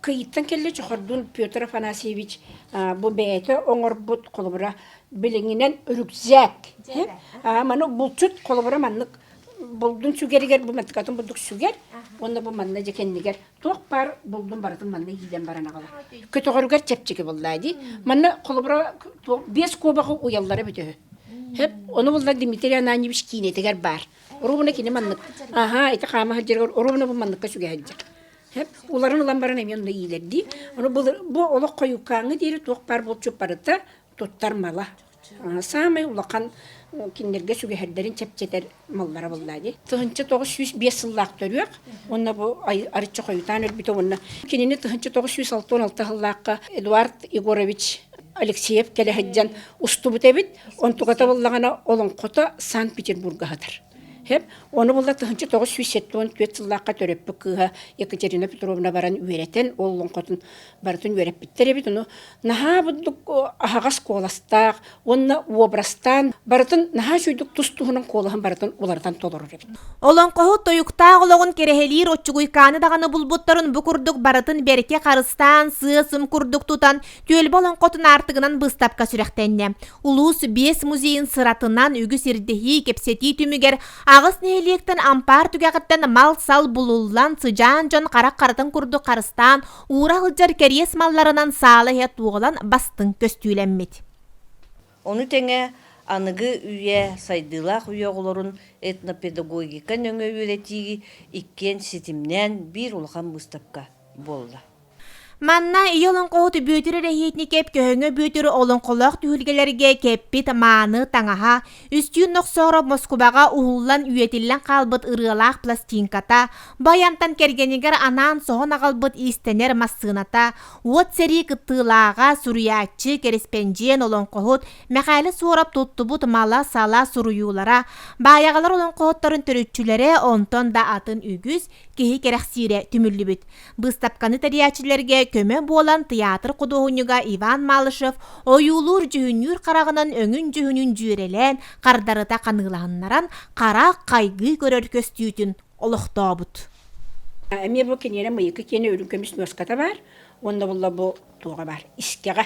Кыйыттан кэллэ Чохордун Петр Афанасьевич бу бэйэтэ оҥорбут холобура билиҥҥинэн рюкзак. Маны булчут холобура маннык булдун сүгэригэр бу мантыкатын бурдук сүгэр уонна бу манна дьэ кэннигэр туох баар булдун барытын манна иилэн баран аҕалар. Көтөҕөрүгэр чэпчэки буоллаа дии. Манна холобура биэс куобаҕы уйаллара бүтөһү. Хөп, ону булла Дмитрий Ананьевич киинэтигэр баар. Оруобуна кини маннык. Аха, ити хаама сылдьарыгар оруобуна бу манныкка сүгэ сылдьар. Хөп, уларын ылан баран эмиэ онно иилэрдии. Ону бу олох хойуккааҥҥы диэри туох баар булчут барыта туттар мала. Саамай улахан кинилэргэ сүгэһэрдэрин чэпчэтэр маллара буолла дии. 1905 сыллаах төрүөх уонна бу арычча хойутаан өлбүтэ уонна кинини 1966 сыллаахха Эдуард Егорович Алексеев кэлэ сылдьан устубут эбит. Онтуката буоллаҕына олоҥхото Санкт-Петербурга сытар. Хэп, ону булла 1974 сыллаахха төрөппүт кыыһа Екатерина Петровна баран үөрэтэн, ол олоҥхотун барытын үөрэппиттэр эбит. Ону наһаа бурдук аһаҕас куоластаах уонна уобрастаан барытын наһаа үчүгдүк тус-туһунан куолаһын барытын уларытан толорор эбит. Олоҥхоһут тойуктаах олоҕун кэрэһэлиир оччугуйкааны даҕаны булбуттарын бу курдук барытын бэркэ харыстаан, сыа-сым курдук тутан, түөлбэ олоҥхотун аартыгынан быыстапка сүрэхтэннэ. Улуус биэс музейын сыратынан үгүс ирдэһии, кэпсэтии түмүгэр аҕыс нэһилиэктэн ампаар түгэҕиттэн мал-сал булуллан, сыдьаан дьон харах харатын курдук харыстаан, уура сылдьар кэриэс малларынан саала иһэ туолан бастыҥ көстүүлэммит. Ону тэҥэ аныгы үйэ сайдыылаах үйэ оҕолорун этнопедагогика нөҥүө үөрэтии иккиэн ситимнээн биир улахан быыстапка буолла. Манна ийэ олоҥхоһут Бүөтүр Эрэһиэтникэп Көһөҥө Бүөтүр олоҥхолоох түһүлгэлэргэ кэппит мааны таҥаһа, Үстүүн Нохсоороп Москубаҕа уһуллан үйэтиллэн хаалбыт ырыалаах пластинката, Баянтан кэргэнигэр анаан соһон аҕалбыт иистэнэр массыыната, уот сэрии кыттыылааҕа, суруйааччы, кэрэспэндьиэн, олоҥхоһут Мэхээлэ Суорап туттубут мала-сала суруйуулара, баайаҕалар олоҥхоһуттарын төрүччүлэрэ, онтон да атын үгүс киһи кэрэхсиирэ түмүллүбүт. Быыстапканы тэрийээччилэргэ көмө буолан тыйаатыр худуоһунньуга Иван Малышев ойуулуур-дьүһүннүүр хараҕынан өҥүн-дьүһүнүн дьүөрэлээн, хардарыта ханыылаһыннаран, харах хайгыы көрөр көстүүтүн олохтообут. Эмиэ бу киниэнэ мыйыкы киэнэ үрүҥ көмүс нуоската баар уонна булла бу туоҕа баар искэҕэ.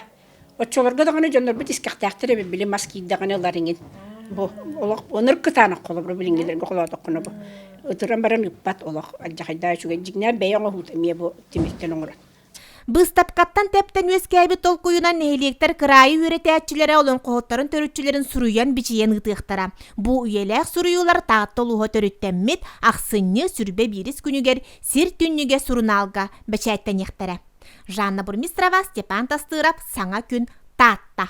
Оччолорго даҕаны дьоннорбут искэхтээхтэр эбит били мас киирдэҕинэ ылар иҥин. Бу олох онор кытаанах холобура билиҥҥилэргэ холоотоххуна бу ытыран баран ыппат олох алдьахайдаа үчүгэй дьиҥнээх бэйэ оҥоһуута эмиэ бу тимиртэн оҥорон. Быыстапкаттан тэптэн үөскээбит толкуйунан нэһилиэктэр кыраайы үөрэтээччилэрэ олоҥхоһуттарын төрүччүлэрин суруйан-бичийэн ыытыахтара. Бу үйэлээх суруйуулар Таатта улууһа төрүттэммит ахсынньы сүрбэ биирис күнүгэр Сир түннүгэ сурунаалга бэчээттэниэхтэрэ. Жанна Бурмистрова, Степан Тастыров, Саҥа күн, Таатта.